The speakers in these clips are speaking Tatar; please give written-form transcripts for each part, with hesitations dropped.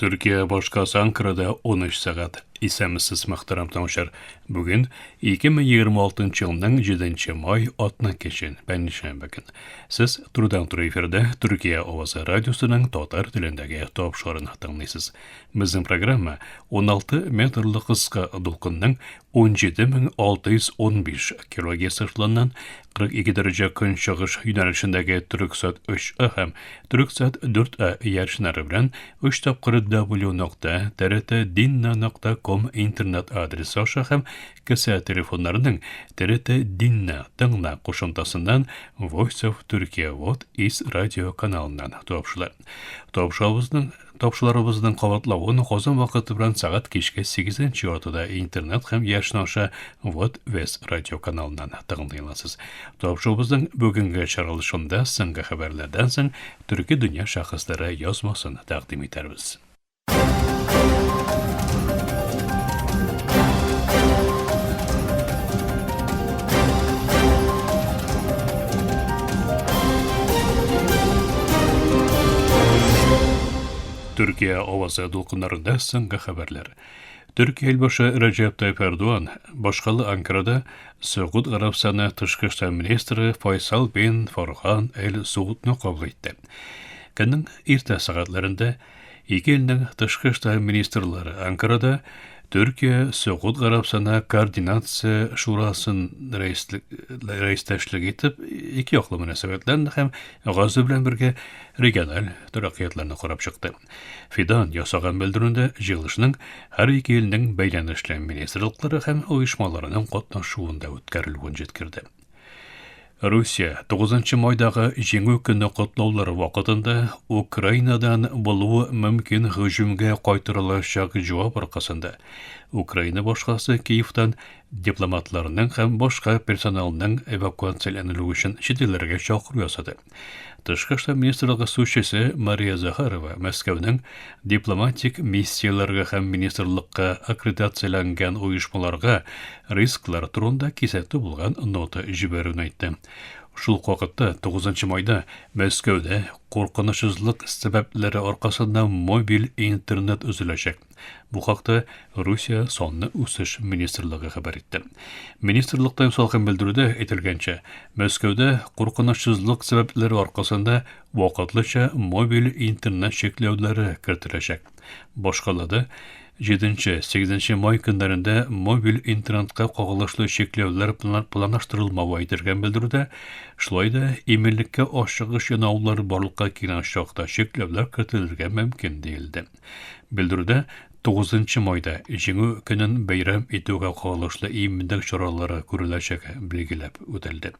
Төркия башкаласы Анкарада 13 сәгать. Исәнмесез, мөхтәрәм тыңлаучылар. Бүген 2026 елның 7 май атна киче, пәнҗешәмбе көн. Сез турыдан-туры эфирда Төркия авазы радиосының татар телендәге тапшыруын тыңлыйсыз. Безнең программа 16 метрлы кыска дулкынның 17615 килогерц шартларыннан 42 дәрәҗә көнчыгыш юнәлешендәге Төрексат 3А һәм Төрексат 4А иярченнәре белән 3 тапкыр w.trtdinna.com интернет адресы аша һәм кесә телефоннарының TRT Dinna тыңла кушымтасыннан Voice of Turkey Вот из радио каналыннан тапшырыла. Тапшыруыбызның Тапшыруларыбызның кабатлавын Казан вакыты белән сәгать кичке сигезенче яртыда интернет һәм яшен аша Вот Вес радио каналыннан тыңлый аласыз. Тапшыруыбызның бүгенге чыгарылышында соңгы хәбәрләрдән соң төрки дөнья шәхесләре язмасын тәкъдим итәрбез. Төркия авазы дулкыннарында соңгы хәбәрләр. Төркия илбашы Рәҗәп Тайып Эрдоган башкала Анкарада Согуд Гарәбстаны тышкы эшләр министры Файсал бин Фархан Эль Суудны кабул итте. Көннең иртә сәгатьләрендә Ике илнең тышкы эшләр министрлары Анкарада Төркия Согуд Гарәбстаны координация шурасын рәистәшлек итеп, ике яклы мөнәсәбәтләрне һәм Газа белән бергә региональ тәрәккыятларны карап чыкты. Фидан ясаган белдерүендә җыелышның һәр ике илнең бәйләнешле министрлыклары һәм оешмаларының катнашуында үткәрелүен җиткерде. Русия 9 майдагы Җиңү көне котлаулары вакытында Украинадан булуы мөмкин һөҗүмгә кайтарылачак җавап аркасында Украина башкаласы Киевтан дипломатларның һәм башка персоналның эвакуацияләнелүе өчен чит илләргә чакыру ясады. Тышкы эшләр министрлыгы сүзчесе Мария Захарова Мәскәүнең дипломатик миссияләргә һәм министрлыкка аккредитацияләнгән оешмаларга рисклар турында кисәтү булган нота җибәрүен әйтте. Шул ук вакытта 9 майда Мәскәүдә куркынычсызлык сәбәпләре аркасында мобиль интернет өзеләчәк. Бу хакта Русия санлы үсеш министрлыгы хәбәр итте. Министрлыкта ясалган белдерүдә әйтелгәнчә, Мәскәүдә куркынычсызлык сәбәпләре аркасында вакытлыча мобиль интернет чикләүләре кертеләчәк. Башкалада 7-8 май көннәрендә мобиль интернетка кагылышлы чикләүләр планлаштырылмавы әйтелгән белдерүдә, шулай да иминлеккә ашыгыч янаулар барлыкка килгән очракта чикләүләр кертелергә мөмкин диелде. Белдерүдә 9 майда Җиңү көнен бәйрәм итүгә кагылышлы иминлек чаралары күреләчәге билгеләп үтелде.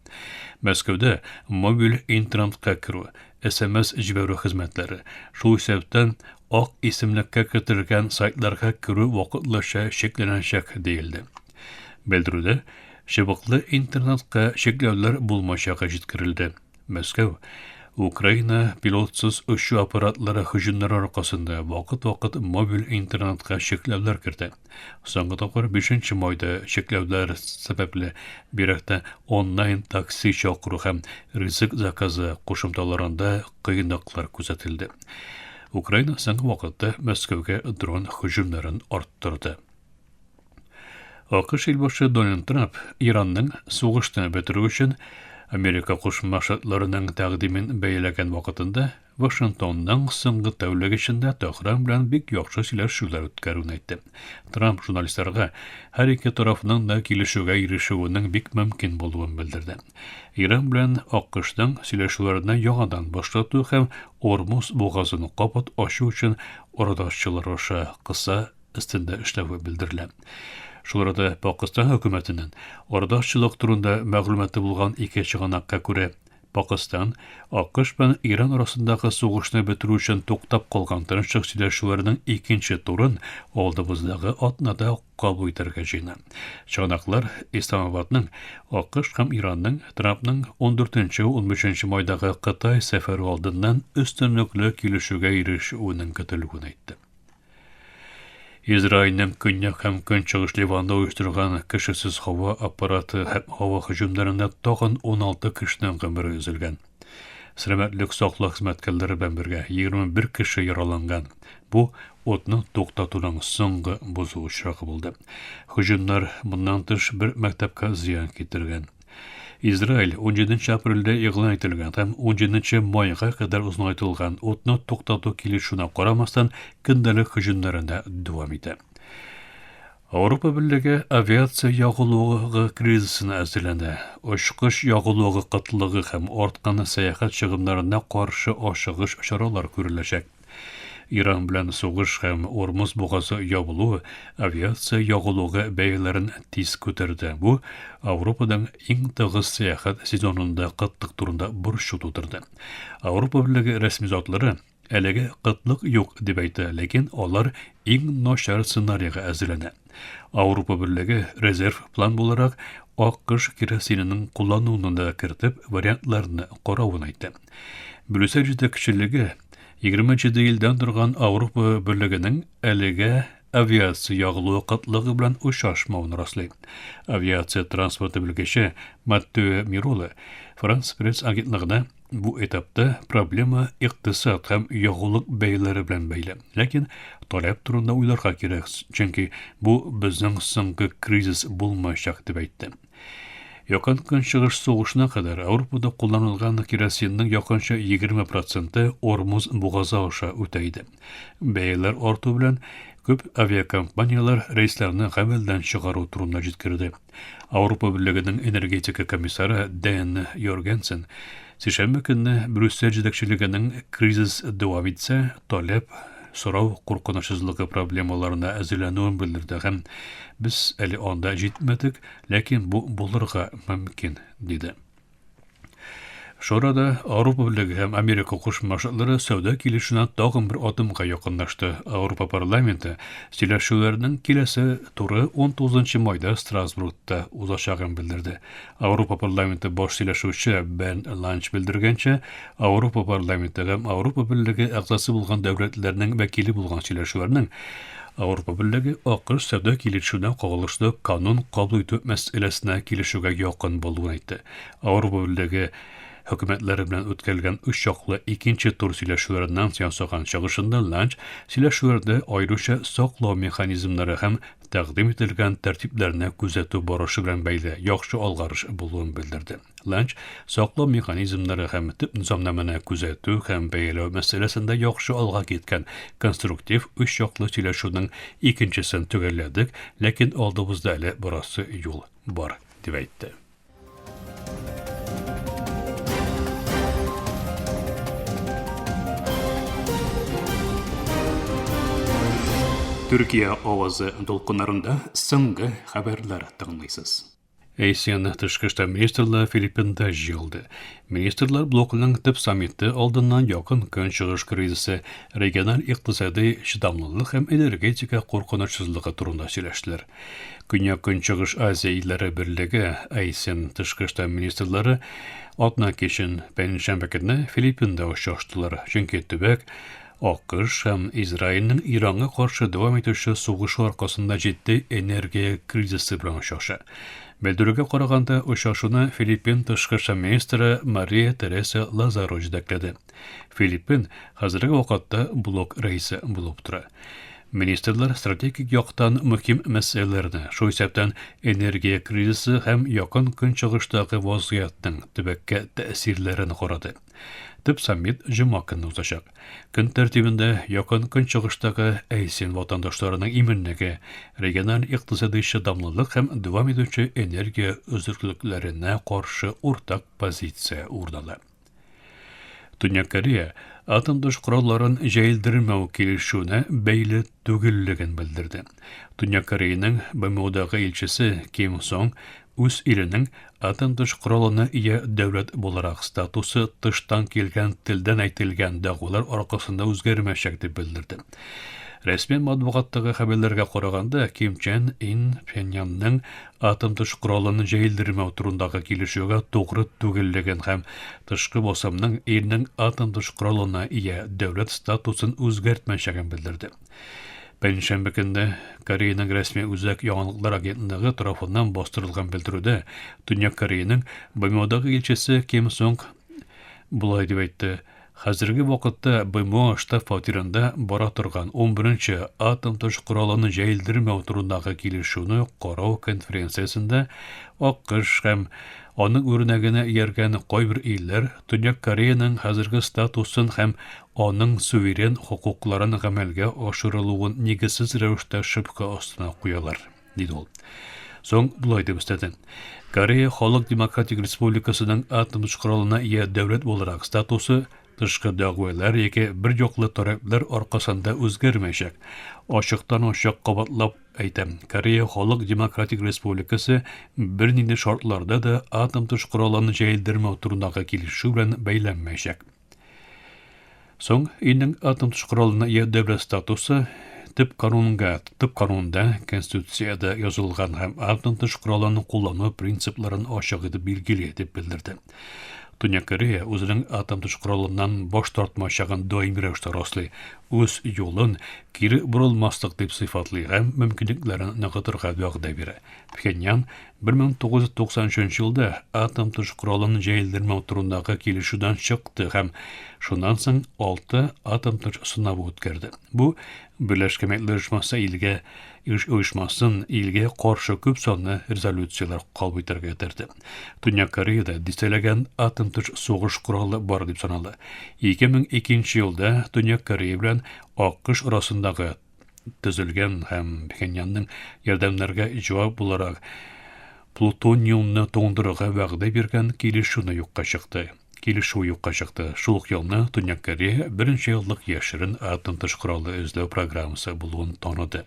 Мәскәүдә мобиль интернетка керү, SMS җибәрү хезмәтләре, шул исәптән ак исемлеккә кертелгән сайтларга керү вакытлыча чикләнәчәк диелде. Белдерүдә чыбыклы интернетка чикләүләр булмаячагы җиткерелде. Мәскәү Украина пилотсыз очу аппаратлары һөҗүмнәре аркасында вакыт-вакыт мобиль интернетка чикләүләр кертә. Соңгы тапкыр 5 майда чикләүләр сәбәпле бигрәк тә онлайн такси чакыру һәм ризык заказы кушымталарында кыенлыклар күзәтелде. Украина соңгы вакытта Мәскәүгә дрон һөҗүмнәрен арттырды. АКШ илбашы Дональд Трамп Иранның сугышны бетерү өчен Америка Кушма Штатларының тәкъдимен бәяләгән вакытында Вашингтонның соңгы тәүлек эчендә Тәһран белән бик яхшы сөйләшүләр үткәрүен әйтте. Трамп журналистларга һәр ике тарафның да килешүгә ирешүенең бик мөмкин булуын белдерде. Иран белән АКШның сөйләшүләрне яңадан башлату һәм Ормуз бугазын кабат ачу өчен арадашчылар аша кыса өстендә эшләве белдерелә. Шул арада Пакыстан хөкүмәтенең арадашчылык турында мәгълүматы булган ике чыганакка күрә, Пакыстан АКШ белән Иран арасындагы сугышны бетерү өчен туктап калган тынычлык сөйләшүләренең икенче турын алдыбыздагы атнада кабул итәргә җыена. Чыганаклар Исламабадның АКШ һәм Иранның Трампның 14-15 майдагы Кытай сәфәре алдыннан өстенлекле килешүгә ирешүенең көтелүен әйтте. Израильнең көньяк һәм көнчыгыш Ливанда оештырган кешесез һава аппараты һәм һава һөҗүмнәрендә тагын 16 кешенең гомере өзелгән. Сәламәтлек саклау хезмәткәрләре белән бергә 21 кеше яраланган. Бу утны туктатуның соңгы бозу очрагы булды. Һөҗүмнәр моннан тыш бер мәктәпкә зыян китергән. Израиль 17 апрельдә игълан ителгән һәм 17 майга кадәр озынайтылган утны туктату килешүенә карамастан көндәлек һөҗүмнәрендә дәвам итә. Ауропа Берлеге авиация ягулыгы кризисына әзерләнә. Очкыч ягулыгы кытлыгы һәм арткан сәяхәт чыгымнарына каршы ашыгыч чаралар күреләчәк. Иран белән сугыш һәм Ормуз бугазы ябылу авиация ягулыгы бәяләрен тиз күтәрде. Бу Ауропаның иң тыгыз сәяхәт сезонында кытлык турында борчу тудырды. Ауропа Берлеге рәсми затлары Әлегә кытлык юк, дип әйтә, ләкин алар иң начар сценарийга әзерләнә. Ауропа Берлеге резерв план буларак АКШ керосинының куллануын да кертеп, вариантларны каравын әйтте. Брюссель җитәкчелеге 27 илдән торган Ауропа Берлегенең әлегә авиация ягулыгы кытлыгы белән очрашмавын раслый. Авиация транспорты белгече Маттео Мирола Франс Пресс агентлыгына Бу этапта проблема икътисад һәм ягулык бәяләре белән бәйле. Ләкин таләп турында уйларга кирәк, чөнки бу безнең соңгы кризис булмаячак, дип әйтте. Якын Көнчыгыш сугышына кадәр Ауропада кулланылган керосинның якынча 20 проценты Ормуз бугазы аша үтә иде. Бәяләр арту белән күп авиакомпанияләр рейсларны гамәлдән чыгару турында җиткерде. Ауропа Берлегенең энергетика комиссары Дэн Йоргенсен сишәмбе көнне Брюссель җитәкчелегенең кризис дәвам итсә, таләп сорау куркынычсызлыгы проблемаларына әзерләнүен белдерде һәм без әле анда җитмәдек, ләкин бу булырга мөмкин, диде. Шурада Ауропа Берлеге һәм Америка Кушма Штатлары сәүдә килешүенә тагын бер адымга якынлашты. Ауропа парламенты сөйләшүләрнең киләсе туры 19 майда Страсбургта узачагын белдерде. Ауропа парламенты баш сөйләшүче Бен Ланч белдергәнчә, Ауропа парламенты һәм Ауропа Берлеге әгъзасы булган дәүләтләрнең вәкиле булган сөйләшүләрнең Ауропа Берлеге АКШ сәүдә килешүенә кагылышлы канун кабул итү мәсьәләсенә килешүгә якын булуын әйтте. Ауропа Берлеге хөкүмәтләре белән үткәрелгән өч яклы икенче тур сөйләшүләреннән соң ясаган чыгышында Ланч сөйләшүләрдә аеруча саклау механизмнары һәм тәкъдим ителгән тәртипләрне күзәтү барышы белән бәйле яхшы алгарыш булуын белдерде. Ланч саклау механизмнары һәм төп низамнамәне күзәтү һәм бәяләү мәсьәләсендә яхшы алга киткән конструктив өч яклы сөйләшүнең икенчесен төгәлләдек, ләкин алдыбызда әле барасы юл бар, дип әйтте. Төркия авазы дулкыннарында соңгы хәбәрләр тыңлыйсыз. ASEAN тышкы эшләр министрлары Филиппинда җыелды. Министрлар блокының төп саммиты алдыннан Якын Көнчыгыш кризисы, региональ икътисадый чыдамлылык һәм энергетика куркынычсызлыгы турында сөйләштеләр. Көньяк-Көнчыгыш Азия илләре берлеге, АСЕАН тышкы эшләр министрлары атна кичен пәнҗешәмбе көнне Филиппинда очраштылар, чөнки төбәк АКШ һәм Израильнең Иранга каршы дәвам итүче сугышы аркасында җитди энергия кризисы белән очраша. Белдерүгә караганда, очрашуны Филиппин тышкы эшләр министры Мария Тереса Лазаро җитәкләде. Филиппин хәзерге вакытта блок рәисе булып тора. Министрлар стратегик яктан мөһим мәсьәләләрне, шул исәптән энергия кризисы һәм Якын Көнчыгыштагы вазгыятьнең төбәккә тәэсирләрен карады. Төп саммит җомга көнне узачак. Көн тәртибендә Якын Көнчыгыштагы АСЕАН ватандашларының иминлеге, региональ икътисадый чыдамлылык һәм дәвам итүче энергия өзеклекләренә каршы уртак позиция урын ала. Төньяк Корея атом-төш коралларын җәелдермәү килешүенә бәйле түгеллеген белдерде. Төньяк Кореяның БМОдагы илчесе Ким Соң үз иленең атом-төш коралына ия дәүләт буларак статусы тыштан килгән телдән әйтелгән дәгъвалар аркасында үзгәрмәячәк дип белдерде. Рәсми матбугаттагы хәбәрләргә караганда, Ким Чен Ин Пхеньянның атом-төш коралын җәелдермәү турындагы килешүгә тугры түгеллеген һәм тышкы басымның илнең атом-төш коралына ия дәүләт статусын үзгәртмәячәген белдерде. Пәнҗешәмбе көнне Кореяның рәсми үзәк яңалыклар агентлыгы тарафыннан бастырылган белдерүдә Төньяк Кореяның БМОдагы илчесе Ким Сонг Болай дип әйтте, Хәзерге вакытта БМО штаб-фатирында бара торган унберенче атом-төш коралын җәелдермәү турындагы килешүне карау конференциясендә АКШ һәм аның үрнәгенә ияргән кайбер илләр Төньяк Кореяның хәзерге статусын һәм аның суверен хокукларын гамәлгә ашырылуын нигезсез рәвештә шөбһә астына куялар. Диде ул. Соң болай дип өстәде. Корея Халык Демократик Республикасының атом коралына ия дәүләт буларак статусы тышкы дәгъвалар яки бер яклы таләпләр аркасында үзгәрмәячәк. Ачыктан-ачык кабатлап әйтәм, Корея Халык Демократик Республикасы бернинди шартларда да атом төш коралын җәелдермәү турындагы килешү белән бәйләнмәячәк. Соң илнең атом төш коралына ия дәүләт статусы төп канунга, төп канунда, конституциядә язылган һәм атом төш коралын куллану принципларын ачык итеп билгели, дип белдерде. Төньяк Корея үзенең атом төш коралыннан баш тартмаячагын даими рәвештә раслый, үз юлын кире борылмаслык дип сыйфатлый һәм мөмкинлекләрен ныгытырга вәгъдә бирә. Пхеньян 1993 елда атом-төш коралын җәелдермәү турындагы килешүдән чыкты һәм шуннан соң алты атом-төш сынавы үткәрде. Бу Берләшкән Милләтләр Оешмасы илгә оешмасын илгә каршы күп санлы резолюцияләр кабул итәргә этәрде. Төньяк Кореяда дистәләгән атом-төш сугыш коралы бар дип санала. 2002 елда Төньяк Корея белән АКШ арасындагы төзелгән һәм Пхеньянның ярдәмнәргә җавап буларак плутониумны туңдыруга вәгъдә биргән килешүне юкка чыкты. Килешү юкка чыкты. Шул ук елны Төньяк Корея берничә еллык яшерен атом тыш коралы эзләү программасы булуын таныды.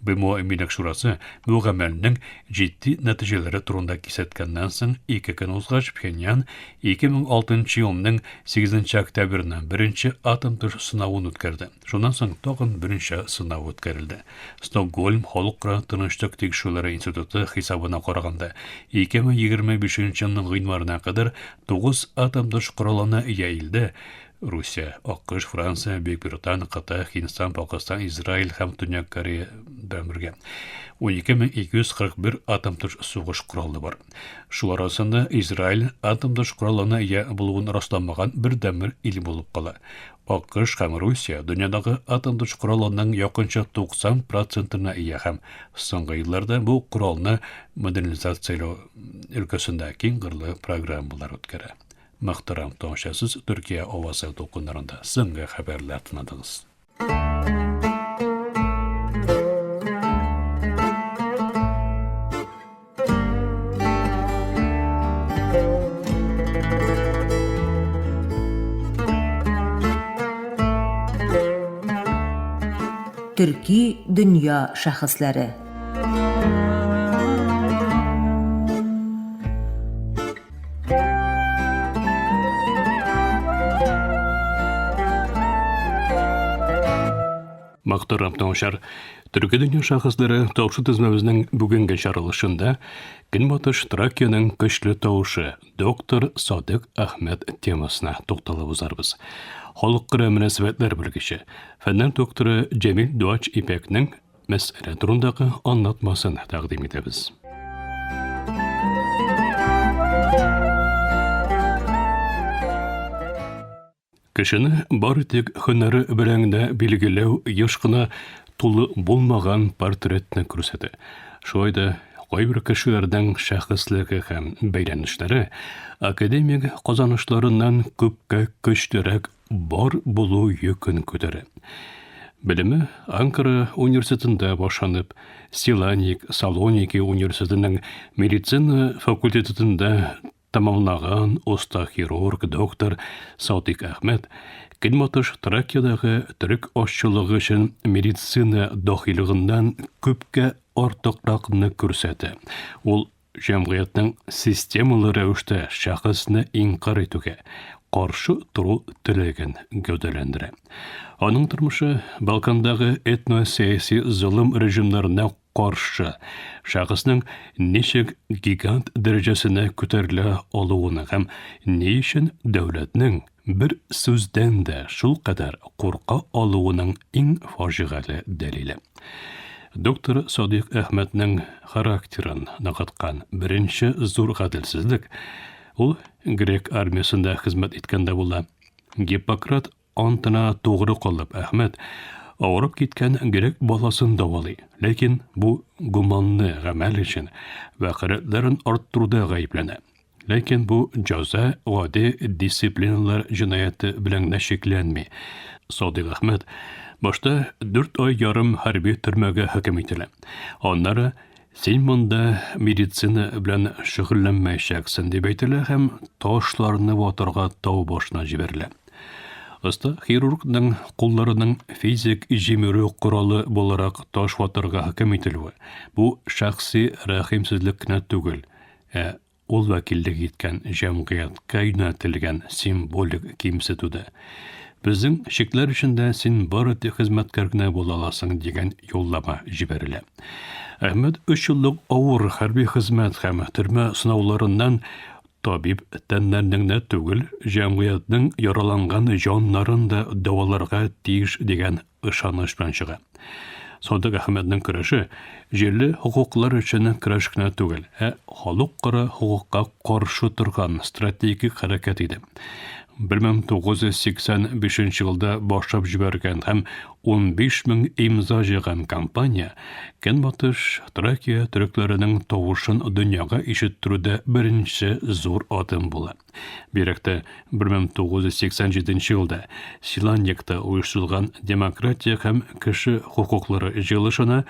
БМО Иминлек шурасы бу гамәлнең җитди нәтиҗәләре турында кисәткәннән соң ике көн узгач Пхеньян 2006 елның 8 октябренә беренче атом тыш сынавын үткәрде. Шуннан соң тагын берничә сынау үткәрелде. Стокгольм халыкара тынычлык тикшерүләре институты хисабына караганда, 2025 елның гыйнварына кадәр 9 атом-төш коралына ия илдә Русия, АКШ, Франция, Бөекбритания, Кытай, Һиндстан, Пакыстан, Израиль һәм Төньяк Корея белән бергә 12241 атом-төш сугыш коралы бар. Шулар арасында Израиль атом-төш коралына ия булуын расламаган бердәнбер ил булып кала. АКШ һәм Русия дөньядагы атом-төш коралының якынча 90 процентына ия һәм соңгы елларда бу коралны модернизацияләү өлкәсендә киң кырлы программалар үткәрә. Мөхтәрәм тыңлаучы, Төркия авазы дулкыннарында соңгы хәбәрләр тыңладыгыз. Төрки дөнья шәхесләре. Мактар Аптаушар, Төрки дөнья шәхесләре тавышы тезмәбезнең бүгенге чарылышында Көнбатыш Тракиянең көчле тавышы доктор Садык Әхмәт темасына тукталып узарбыз. Халыкара мөнәсәбәтләр белгече, фәннәр докторы Җәмил Дуач Ипәкнең мәсьәлә турындагы аңлатмасын тәкъдим итәбез. Кешене бары тик һөнәре белән генә билгеләү еш кына тулы булмаган портретны күрсәтә. Шулай да кайбер кешеләрнең шәхеслеге һәм бәйләнешләре академик казанышларыннан күпкә көчлерәк бар булу йөкен күтәрә. Белеме Анкара университетында башланып, Селаник Салоники университетының медицина факультетында Тәмамлаган оста хирург доктор Садыйк Әхмәт Көнбатыш Тракиядагы төрек азчылыгы өчен медицина даһилыгыннан күпкә артыгракны күрсәтә. Ул җәмгыятьнең системалы рәвештә шәхесне инкарь итүгә каршы тору теләген гәүдәләндерә. Аның тормышы Балкандагы этносәяси золым режимнарына каршы шәхеснең ничек гигант дәрәҗәсенә күтәрелә алуын һәм ни өчен дәүләтнең бер сүздән дә шулкадәр курка алуының иң фаҗигале дәлиле. Доктор Садыйк Әхмәтнең характерын ныгыткан беренче зур гаделсезлек, Ул грек армиясендә хезмәт иткәндә була. Гиппократ антына тугры калып, Әхмәт авырып киткән грек баласын дәвалый. Ләкин бу гуманны гамәл өчен вәкаләтләрен арттыруда гаепләнә. Ләкин бу җәза гади дисциплиналар җинаяте белән генә чикләнми. Садыйк Әхмәт башта дүрт ай ярым хәрби төрмәгә хөкем ителә. Аннары син монда медицина белән шөгыльләнмәячәксең дип әйтелә һәм ташларны ватарга тау башына җибәрелә. Оста хирургның кулларының физик җимерү коралы буларак таш ватарга хөкем ителүе бу шәхси рәхимсезлек кенә түгел, ә ул вәкиллек иткән җәмгыятькә юнәлтелгән символик кимсетү дә. Безнең чикләр эчендә син бары тик хезмәткәр генә була аласың дигән юллама җибәрелә. Әхмәт өч еллык авыр хәрби хезмәт һәм төрмә сынауларыннан табиб тәннәрнең генә түгел, җәмгыятьнең яраланган җаннарын да дәваларга тиеш дигән ышаныч белән чыга. Садык Әхмәтнең көрәше җирле хокуклар өчен көрәш кенә түгел, ә халыкара хокукка каршы торган стратегик хәрәкәт иде. 1985 елда башлап җибәргән һәм 15 мең имза җыйган кампания Көнбатыш Тракия төрекләренең тавышын дөньяга ишеттерүдә беренче зур адым була. Бигрәк тә 1987 елда Силаньякта оештырылган демократия һәм кеше хокуклары җыелышына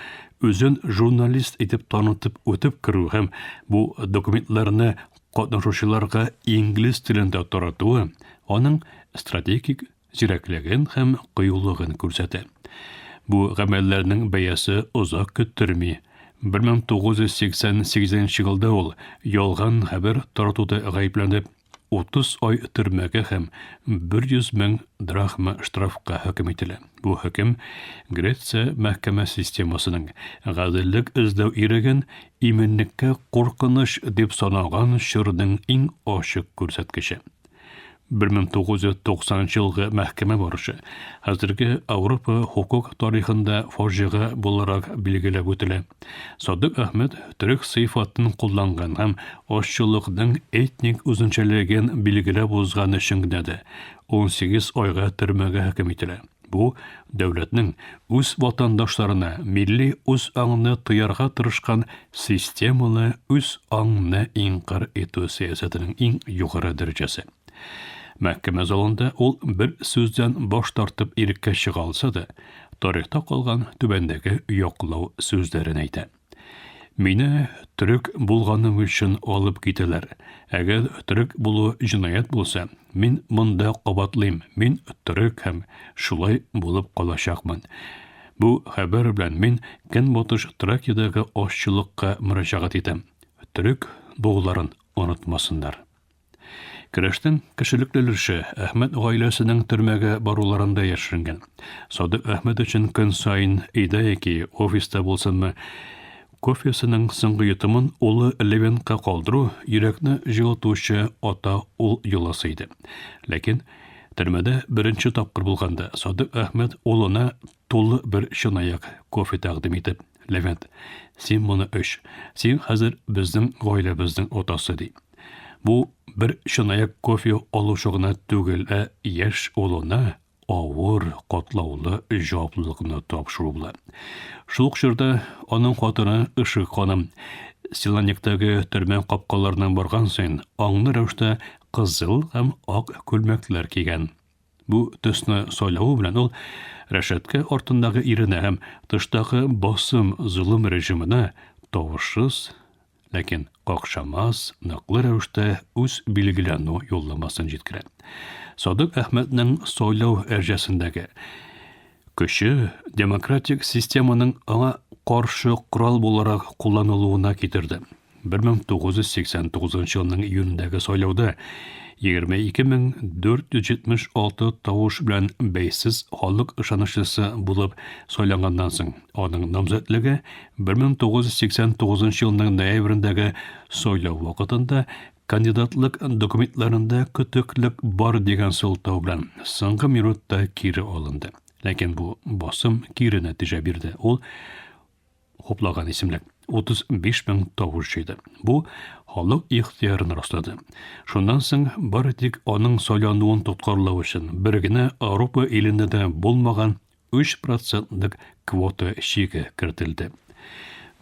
үзен журналист итеп танытып үтеп керү һәм бу документларны катнашучыларга инглиз телендә таратуы аның стратегик зирәклеген һәм кыюлыгын күрсәтә. Бу гамәлләрнең бәясе озак көттерми. 1988 елда ул ялган хәбәр таратуда гаепләнеп, 30 ай төрмәгә һәм 100 мең драхма штрафка хөкем ителә. Бу хөкем Греция мәхкәмә системасының гаделлек эзләү иреген иминлеккә куркыныч дип санаган чорның иң ачык күрсәткече. 1990 елгы мәхкәмә барышы хәзерге Ауропа хокук тарихында фаҗига буларак билгеләп үтелә. Садык Әхмәт төрек сыйфатын кулланган һәм азчылыкның этник үзенчәлеген билгеләп узган өчен генә дә 18 айга төрмәгә хөкем ителә. Бу, дәүләтнең үз ватандашларына милли үзаңны тыярга тырышкан системалы үзаңны инкарь итү сәясәтенең иң югары дәрәҗәсе. Мәхкәмә залында ул бер сүздән баш тартып иреккә чыга алса да, тарихта калган түбәндәге яклау сүзләрен әйтә. Мине төрек булганым өчен алып китәләр. Әгәр төрек булу җинаять булса, мин монда кабатлыйм, мин төрек һәм шулай булып калачакмын. Бу хәбәр белән мин Көнбатыш Тракиядәге азчылыкка мөрәҗәгать итәм. Төрек булуларын онытмасыннар. Көрәшнең кешелекле өлеше Әхмәт гаиләсенең төрмәгә баруларында яшеренгән. Садык Әхмәт өчен көн саен өйдә яки офиста булсынмы, кофесының соңгы йотымын улы Левентка калдыру йөрәкне җылытучы ата-ул йоласы иде. Ләкин төрмәдә беренче тапкыр булганда Садык Әхмәт улына тулы бер чынаяк кофе тәкъдим итеп, Левент, син моны эч, син хәзер безнең гаиләбезнең атасы, ди. Бу бер чынаяк кофе алучы гына түгел, ә яшь улына авыр, катлаулы җаваплылыкны тапшыру була. Шул ук чорда аның хатыны Ышык ханым Силаньяктагы төрмә капкаларына барган саен аңлы рәвештә кызыл һәм ак күлмәкләр кигән. Бу төсне сайлавы белән ул рәшәткә артындагы иренә һәм тыштагы басым золым режимына тавышсыз, ләкин какшамас, ныклы рәвештә үз билгеләнү юлламасын җиткерә. Садык Әхмәтнең сайлау әрҗәсендәге көче демократик системаның аңа каршы корал буларак кулланылуына китерде. 1989 елның июнендәге сайлауда 22476 тавыш белән бәйсез халык ышанычлысы булып сайланганнан соң, аның намзәтлеге 1989 елның ноябрендәге сайлау вакытында кандидатлык документларында көтеклек бар дигән сылтау белән соңгы минутта кире алынды. Ләкин бу басым кире нәтиҗә бирде. Ул хуплаган исемлек 35 мең тавыш җыйды. Бу халык ихтыярын раслады. Шуннан соң бары тик аның сайлануын тоткарлау өчен бер генә Ауропа илендә дә булмаган 3 процентлык квота чиге кертелде.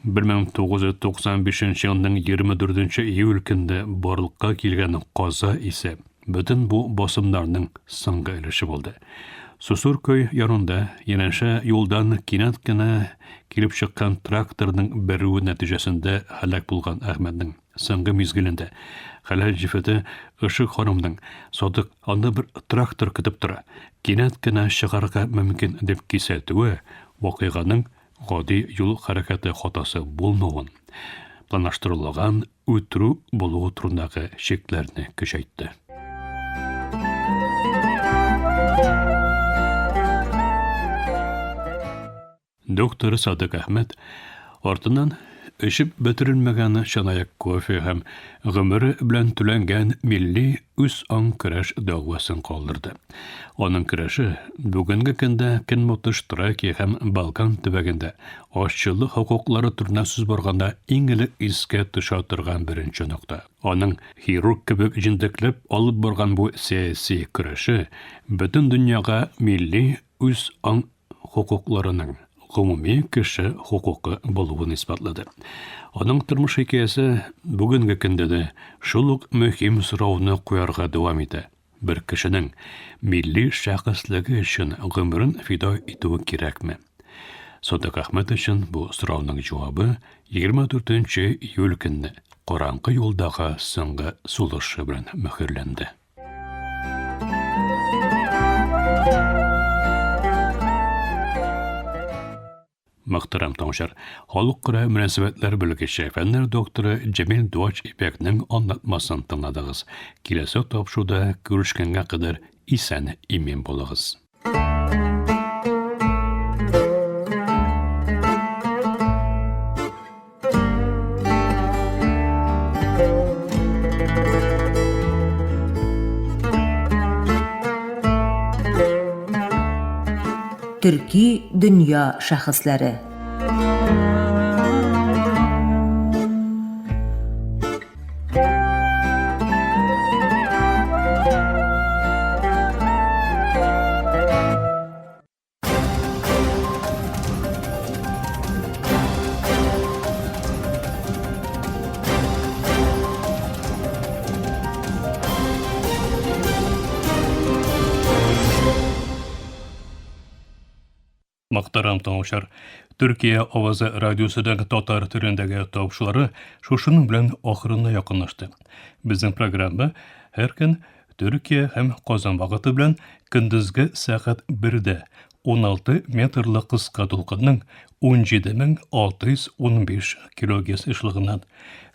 1995 елның 24 июль көндә барлыкка килгән каза исә бөтен бу басымнарның соңгы өлеше булды. Сусуркөй янында янәшә юлдан кинәт кенә килеп чыккан тракторның бәрүе нәтиҗәсендә һәлак булган Әхмәтнең соңгы мизгелендә хәләл җефете Ышык ханымның Садык, анда бер трактор көтеп тора, кинәт кенә чыгарга мөмкин дип кисәтүе вакыйганың гади юл хәрәкәте хатасы булмавын, планлаштырылган үтерү булуы турындагы шикләрне көчәйтте. Доктор Садык Әхмәт артыннан эчеп бетерелмәгән чынаяк кофе һәм гомере белән түләнгән милли үз-аң көрәш дәгъвасын калдырды. Аның көрәше бүгенге көндә Көнбатыш Тракия һәм Балкан төбәгендә азчылык хокуклары турында сүз барганда иң элек искә төшә торган беренче нокта. Аның хирург кебек җентекләп алып барган бу сәяси көрәше бөтен дөньяга милли үз-аң хокукларының гомуми кеше хокукы булуын исбатлады. Аның тормыш хикәясе бүгенге көндә дә шул ук мөһим сорауны куярга дәвам итә. Бер кешенең милли шәхеслеге өчен гомерен фида итүе кирәкме? Садык Әхмәт өчен бу сорауның җавабы 24 нче июль көнне караңгы юлдагы соңгы сулышы белән мөһерләнде. Мөхтәрәм тыңлаучылар, халыкара мөнәсәбәтләр белгече, фәннәр докторы Җәмил Дуач Ипәкнең аңлатмасын тыңладыгыз. Киләсе тапшыруда күрешкәнгә кадәр исән имин булыгыз. Төрки дөнья шәхесләре. Мөхтәрәм тыңлаучылар, Төркия авазы радиосының татар телендәге тапшырулары шушының белән ахырына якынлашты. Безнең программа һәр көн Төркия һәм Казан вакыты белән көндезге сәгать 1дә 16 метрлы кыска дулкынның 17615 килогерц ешлыгыннан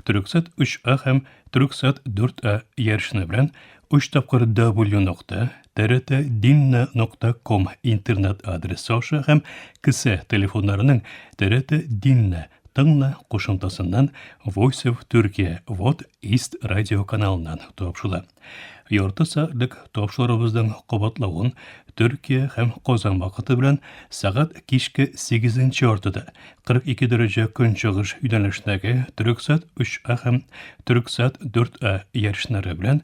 Төрксат 3А һәм Төрксат 4А ярышны белән 3 тапкыр W нокта TRT нокта ком интернет адресы аша һәм кесә телефоннарының TRT Dinle Тыңла кушымтасыннан Voice of Turkey Вот East радио каналыннан тапшыла. Ярты сәгатьлек тапшырубызның кабатлавын Төркия һәм Казан вакыты белән сәгать кичке 8 яртыда 42 дәрәҗә көнчыгыш юнәлешендәге Төрексат 3А һәм Төрексат 4А ярышлары белән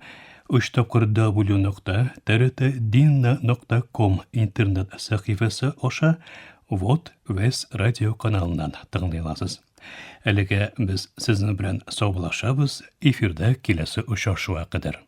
3 тапкыр W нокта TRT нокта ком интернет сәхифәсе аша Вот Вес радио каналыннан тыңлый аласыз. Әлегә без сезнең белән саубуллашабыз, эфирда киләсе очрашуга кадәр.